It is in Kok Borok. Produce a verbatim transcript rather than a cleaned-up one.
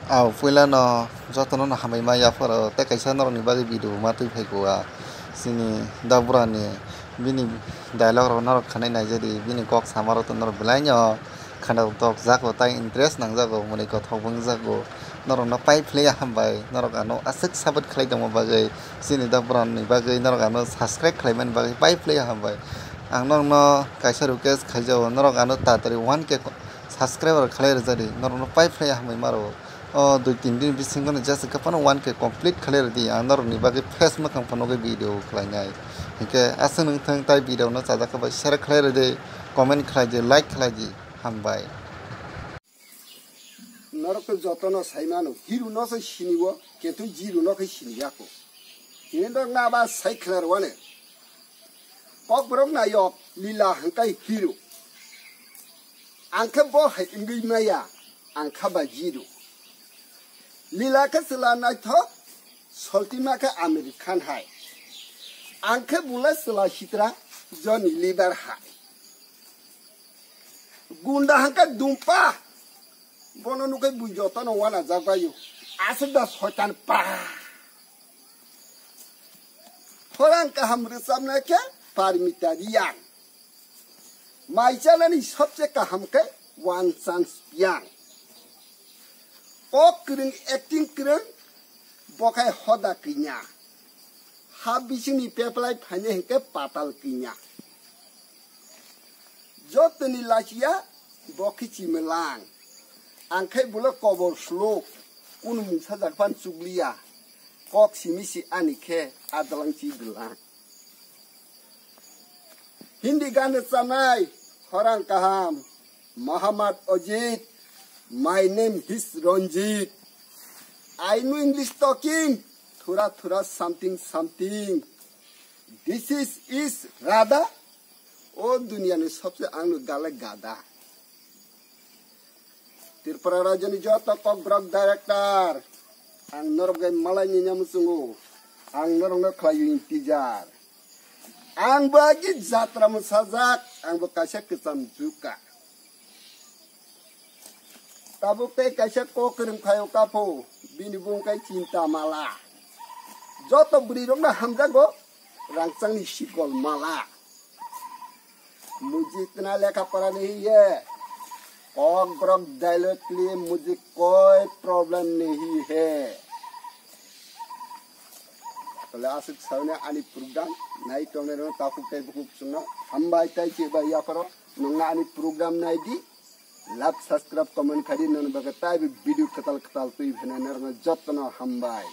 Aw, puila no jotono no hambai ma yapharo, tei kaisa norokni bagwi video ma twi phai kua. Chini Dabrani bini dialogue rok norok khanai naijadi, bini kok sama rok to norok belai no khanda tok jago, tai interest nang jago, mwnwi kothok wng jago. Norok no pai phlai ya hambai, norok ano aswk support khlai tongma bagwi, chini Dabrani bagwi, norok ano subscribe khlai mani bagwi pai phlai ya hambai. Ang norok no kaisa request khai jago, norok ano tatari one K subscriber khlai rwjadi, norok no pai phlai ya hambai maro. O dui tin din bisingo no just hwnkhe phano one K complete khlai rwdi, ang norokni bagwi face mwkhang phano nugwi video khlainai. Hinkhe aswk nwng thung tai video no chajak khe bai share khlai rwdi, comment khlai di, like khlai di, hambai. Norok to jotono sai mano, hero no se sini o, kintu zero no khe sini ya ko. Tini norok na ba sai khlai rwani. Kokborok nayok Lila hwnkhe hero. Ang khe bo hai wngwi maya, ang kha ba zero. Lila khe chwla naithok, Soltima khe Amir Khan hai. Ang khe bula chwla sitra Johnny Lever hai. Gunda hwnkhe dumpa. Bono nukhe bui jotono wana jak baio. Aswk da soitan pa. Khorang kaham rwchapnai khe Parmita Riyang. Mai chanani sobse kaham khe One Chance Piyang. Kok kwrwng, acting kwrwng, bo khai hoda kwinya. Ha bisingni peplai phainai hinkhe patal kwinya. Jotoni lachiya bo khe chimwlang. Ang khe bolo kobor slok, kunu mungsa jak phan chukliya. Kok simi si ani khe adwlang chidwlang. Hindi gan rwchanai, khorang kaham, Muhammad Ojit, my name is Ranjit. I know English talking, thura thura something something. This is, is Radha. O duniyani sobse ang no gale gada. Tripura rajyoni joto kokborok director, ang norok bai malai ni nyamu chungo, ang norok no khlai intizar. Ang bo agi jatra mwsajak, ang bo kaisa kwcham juka. Tabuk tei kaisa kok kwrwng phaio kapho, bini bung kai chinta mala. Joto bwrwi rokno hamjago rangchakni sikol mala. Mujik tna lekha pora ni hiye. Kok borok dialogue li mujik koi problem ni hi he. Tole aswk sauni ani program nai tongnai rok takhuk tei bukhuk chwngno hambai tai chibai yapharo nongna ani program nai di. Like, subscribe, comment khai di, noni bagwi tai video kwtal kwtal twi phena norokno jotono hambai.